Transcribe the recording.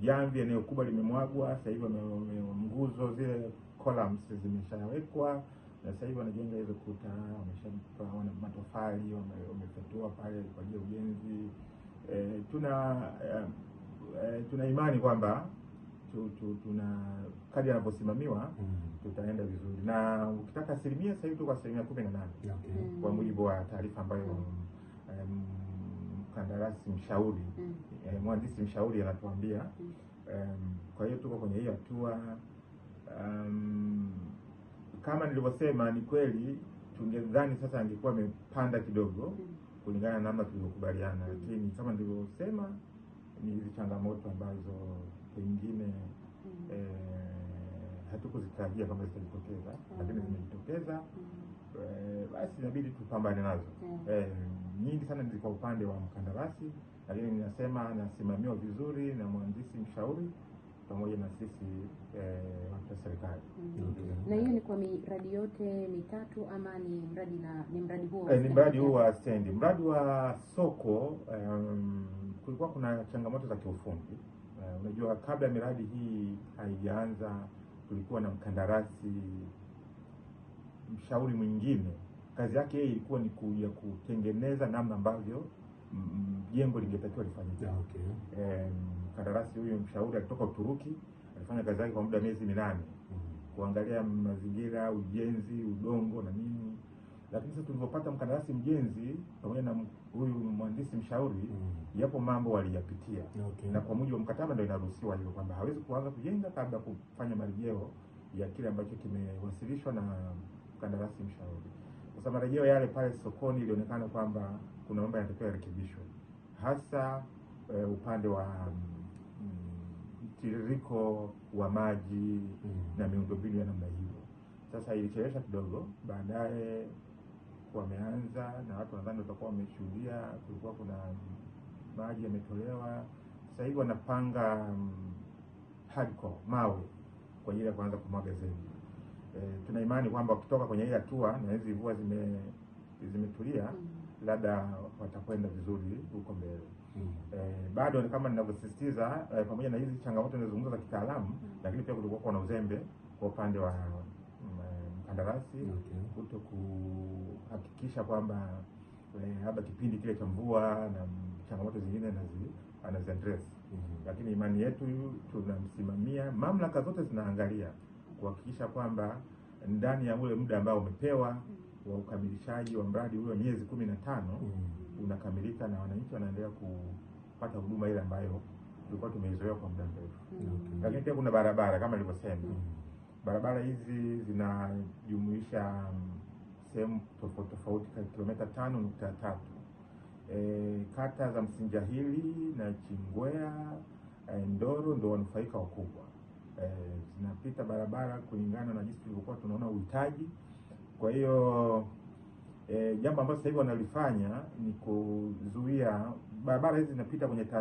Jamvi eneo kubwa limemwagwa sasa hivi, nguzo zile columns zimeshawekwa na sasa hivi wanajenga hizo kuta, wameshapa matofali, wamefyatua pale kwa ajili ya ujenzi. Tuna imani kwamba tuna kadri anavyosimamiwa tutaenda vizuri, na ukitaka asilimia, sasa hivi tuko 18% kwa mujibu wa taarifa ambayo mkandarasi mshauri mhandisi mshauri anatuambia. Kwa hiyo tuko kwenye hiyo hatua. Kama nilivyosema, ni kweli tungedhani sasa angekuwa amepanda kidogo kulingana na namna tulivyokubaliana, lakini kama nilivyosema ni hizi changamoto ambazo pengine hatukuzitarajia kwamba zitajitokeza, lakini zimejitokeza. Basi inabidi tupambane nazo. Nyingi sana ni kwa upande wa mkandarasi, lakini ninasema anasimamiwa vizuri na mhandisi mshauri pamoja na sisi watu wa serikali. Na hiyo ni kwa miradi yote mitatu ama ni mradi na ni mradi huo wa Ni stendi mradi pekee? Huu wa stendi. Mradi wa soko, kulikuwa kuna changamoto za kiufundi. Unajua kabla miradi hii haijaanza kulikuwa na mkandarasi mshauri mwingine, kazi yake yeye ilikuwa ni kuja kutengeneza namna ambavyo jengo lingetakiwa lifanyike. Mkandarasi huyu mshauri alitoka Uturuki, alifanya kazi yake kwa muda wa miezi 8 kuangalia mazingira, ujenzi, udongo na nini. Lakini sasa tulivyopata mkandarasi mjenzi pamoja na huyu mhandisi mshauri, yapo mambo waliyapitia na kwa mujibu wa mkataba ndio inaruhusiwa hivyo kwamba hawezi kuanza kujenga kabla kufanya marejeo ya kile ambacho kimewasilishwa na mkandarasi mshauri. Sasa marejeo yale pale sokoni ilionekana kwamba kuna mambo yanatakiwa yarekebishwe, hasa upande wa mtiririko wa maji na miundombinu ya namna hiyo. Sasa ilichelewesha kidogo, baadaye wameanza na watu nadhani watakuwa wameshuhudia, kulikuwa kuna maji yametolewa. Sasa hivi wanapanga hardcore mawe kwa ajili ya kuanza kumwaga zege. Tuna imani kwamba wakitoka kwenye hii hatua na hizi mvua zimetulia, labda watakwenda vizuri huko mbele. Bado kama ninavyosisitiza, pamoja na hizi changamoto ninazozungumza za kitaalamu, lakini pia kulikuwa kuna uzembe kwa upande wa mkandarasi kuto kuhakikisha kwamba labda kipindi kile cha mvua na changamoto zingine anazi address. Lakini imani yetu tunamsimamia, mamlaka zote zinaangalia kuhakikisha kwamba ndani ya ule muda ambao umepewa wa ukamilishaji wa mradi ule wa miezi 15 unakamilika na wananchi wanaendelea kupata huduma ile ambayo tulikuwa tumeizoea kwa muda mrefu. Lakini pia kuna barabara kama nilivyosema. Barabara hizi zinajumuisha sehemu tofauti tofauti kilomita 5.3. Kata za Msinjahili na Chingwea, Ndoro ndo wanufaika wakubwa. Zinapita barabara kulingana na jinsi tulivyokuwa tunaona uhitaji. Kwa hiyo jambo ambalo sasa hivi wanalifanya ni kuzuia barabara hizi zinapita kwenye